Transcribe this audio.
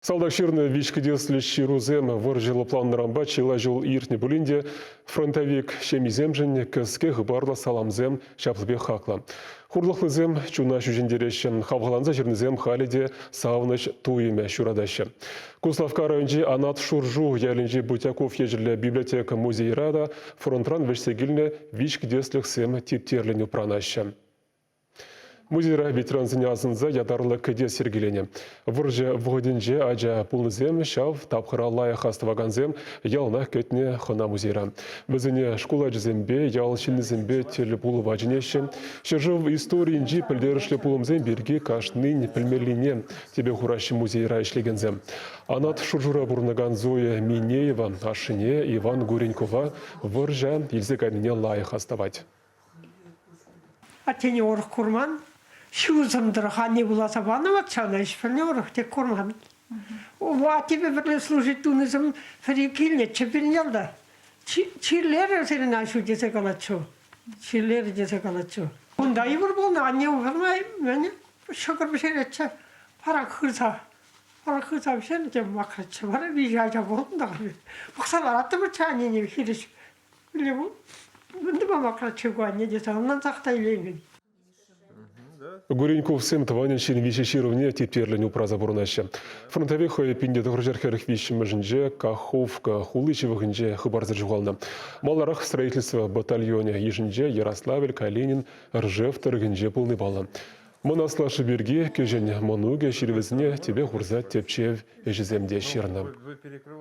Салтак ҫырнӑ виҫкӗтеслӗ ҫырусем вӑрҫӑ лӑпланнӑранпа чылай ҫул иртнӗ пулин те фронтовик ҫемйисемшӗн кӗске хыпарлӑ саламсем ҫаплипех хаклӑ. Хурлӑхлисем чуна ҫӳҫентереҫҫӗ, хавхаланса ҫырнисем халӗ те савӑнӑҫ туйӑмӗ ҫуратаҫҫӗ. Куславкка районӗнчи Анат Шуршу ялӗнчи Бутяков ячӗллӗ библиотека музейра та фронтран вӗҫсе килнӗ виҫкӗтеслӗхсем типтерлӗн упранаҫҫӗ. Музейра ветерансене асӑнса ятарлӑ кӗтес йӗркеленӗ. Вӑрҫӑ вӑхӑтӗнче ача пулнисем ҫав тапхӑра лайӑх астӑвакансем яланах кӗтнӗ хӑна музейра. Вӗсене шкул ачисемпе, ял ҫыннисемпе тӗл пулӑва чӗнеҫҫӗ. Ҫӗршыв историйӗнчи пӗлтерӗшлӗ пулӑмсем пирки кашнин пӗлмеллине тӗпе хураҫҫӗ музейра ӗҫлекенсем. Анат Шуршура пурӑнакан Зоя Минеева ашшӗне Иван Гуренкова вӑрҫа илсе кайнине лайӑх астӑвать. Аттене урӑх курман. Ҫулсем тӑрӑх анне вуласа панӑ ват ҫавна ӗҫ пӗлнӗ урӑх тек курман. Аттепе пӗрле служить тунисем пӗри килнӗччӗ пирӗн ялта. Чирлерӗ сирӗн аҫу тесе калатчӗ. Чирлерӗ тесе калатчӗ. Кунта йывӑр пулнӑ, анне ухӑрмай мӗн ҫӑкӑр пӗҫеретчӗ. Парак хырса. Парак хырса пӗҫернӗ те макрӑччӗ. Вара виҫӗ ача пулнӑ та. Пӑхса лараттӑмӑрччӗ аннене хирӗҫ. Гуреньковсем тӑванӗн ҫын ҫырӑвне типтерлӗн упраса пурӑнаҫҫӗ. Фронтовик хӑй 1943-мӗшӗнче Каховка хули ҫывӑхӗнче хыпарсӑр ҫухалнӑ. Маларах строительство батальонӗ йышӗнче Ярославль, Калинин, Ржев тӑрӑхӗнче пулни паллӑ. Мӑн аслашшӗ пирки кӗҫӗн мӑнукӗ ҫырӑвӗсене тӗпе хурса тӗпчев ӗҫӗсем те ҫырнӑ.